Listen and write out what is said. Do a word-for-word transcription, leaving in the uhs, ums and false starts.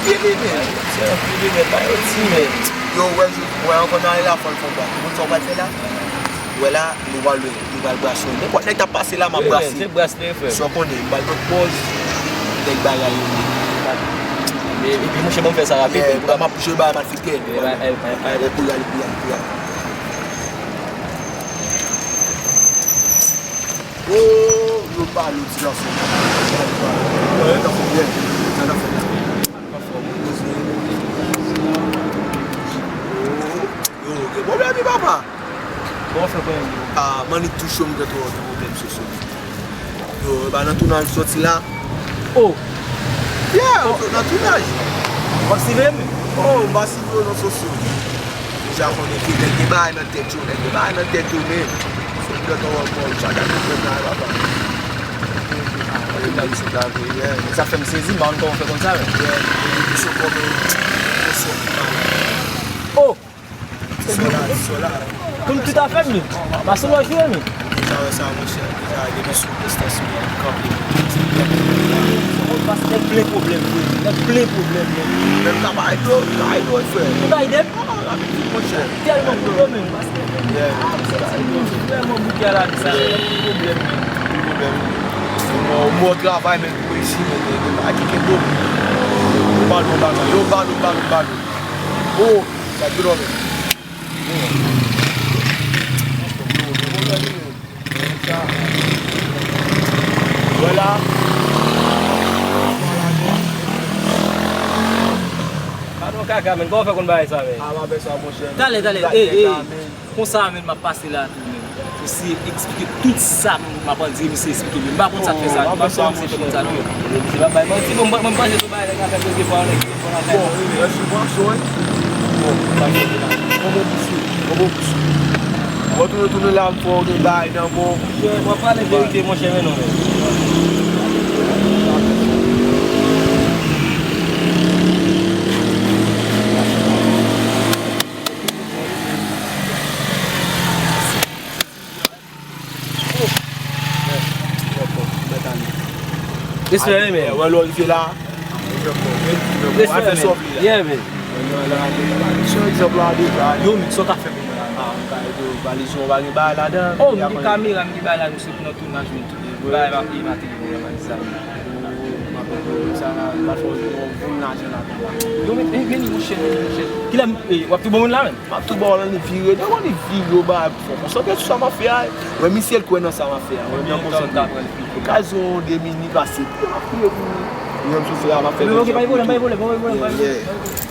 Pile, men. Se yon pile, men, pa yon ti, men. Yo, wè, wè, ankò nan la, fò l fè yon bak. Ou konn sa w pral fè la? Wè la, nou pral, nou pral brase. Nenpòt nèg k ap pase la, m ap brase. Se bras li, frè. Sa w konnen, m pral pran pòz. Nèg bagay yo ye. Epi, monchè, ban m fè sa rapid. Yeah, m ap jwe bagay malfektè. Epi, epi, epi, epi, epi. Oh, yo pale, ti gason. Yo pale. Yo ta fè byen. Sa ta fè la. Yo, gen pwoblèm wi, papa. Bon, fè konnen. Ah, Mannik tou cho, m gen twò gen pwoblèm sou sou. Yo, e pa nan tounaj soti la. Oh. Yeah, yo nan tounaj. W ap sive m? Oh, m pa sive w non, Soso. Deja konnen ke nèg gen bagay nan tèt yo, nèg gen bagay nan tèt yo, men. Se pou lè tan w ap bon, chak ane fè bagay, papa. Sa fè m sezi, m pa konn kòman fè konn sa, men. Oh! Sò la, sò la. Konn tout afè m, li. Mason w ap jwe, men. Deja wè sa, monchè. Deja depi sou prestans mwen kanpe. Ou pas nèg plen pwoblèm, vre. Nèg plen pwoblèm, men. Menm ka bay dlo, ka bay dlo, frè. Ou bay dèm? Ah, rapid, monchè. Tèlman pwoblèm, men. Yeah. Vrèman bouke a la, sa, nèg plen pwoblèm, men. Plen pwoblèm. Bon, mò travay, men, pou reyisi, men, men, men, pa kite dlo. Yo ba nou bagay, yo ba nou, ba nou, ba nou. Oh, sa dlo, men. Vwala. Gadon kaka, men. Kòman w fè konn bagay sa, men? A, m ap fè sa, monchè. Talè, talè. Ey, ey. Konsa, men, m ap pase la tou, men. Misye eksplike tout sa, m ap di, misye eksplike, men. M pa konn sa k fè sa, m pa konn misye fè konn sa, non. Se pa bay manti, bon, mwen, mwen panse se bagay nèg la fè koze fò, nèg. Bon, mèsi, bon, so, wi. Bon, pa gen la. Bon, bon, pousou. Bon, bon, pousou. Bon, tounen, tounen la, m fè w gen bay nan bon. Monchè, w ap pale verite, monchè, men non, men. Respè, wi, men. Wè lè w rive la. Respè, men. Yeah, men. Se yon egzanp la deja. Yo, men, sa w ka fè pou mwen la? Ah, m ka ede w, valiz ou pa gen bagay ladan. Oh, m gen kamera, m gen bagay la, misye nan tounaj, men, tout bagay pa peye, pa peye, men, valiz la. M ap ede w, sa, m ap fè w voye lajan ladan la. Yo, men, men, men, monchè, men, monchè. Kilè, eh, w ap tou bon moun la, men? M ap tou ba w la, li vire. Devan li vire, yo ba fò konsantre sou sa m ap fè a. Wè, misye l kwè nan sa m ap fè a. Wè, m nan konsantre. Okazyon de minit pase. M ap priye pou li. Yo, m sou fè a, m ap fè. Ok, pa gen pwoblèm, pa gen pwoblèm, pa gen pwoblèm, pa gen pwoblèm.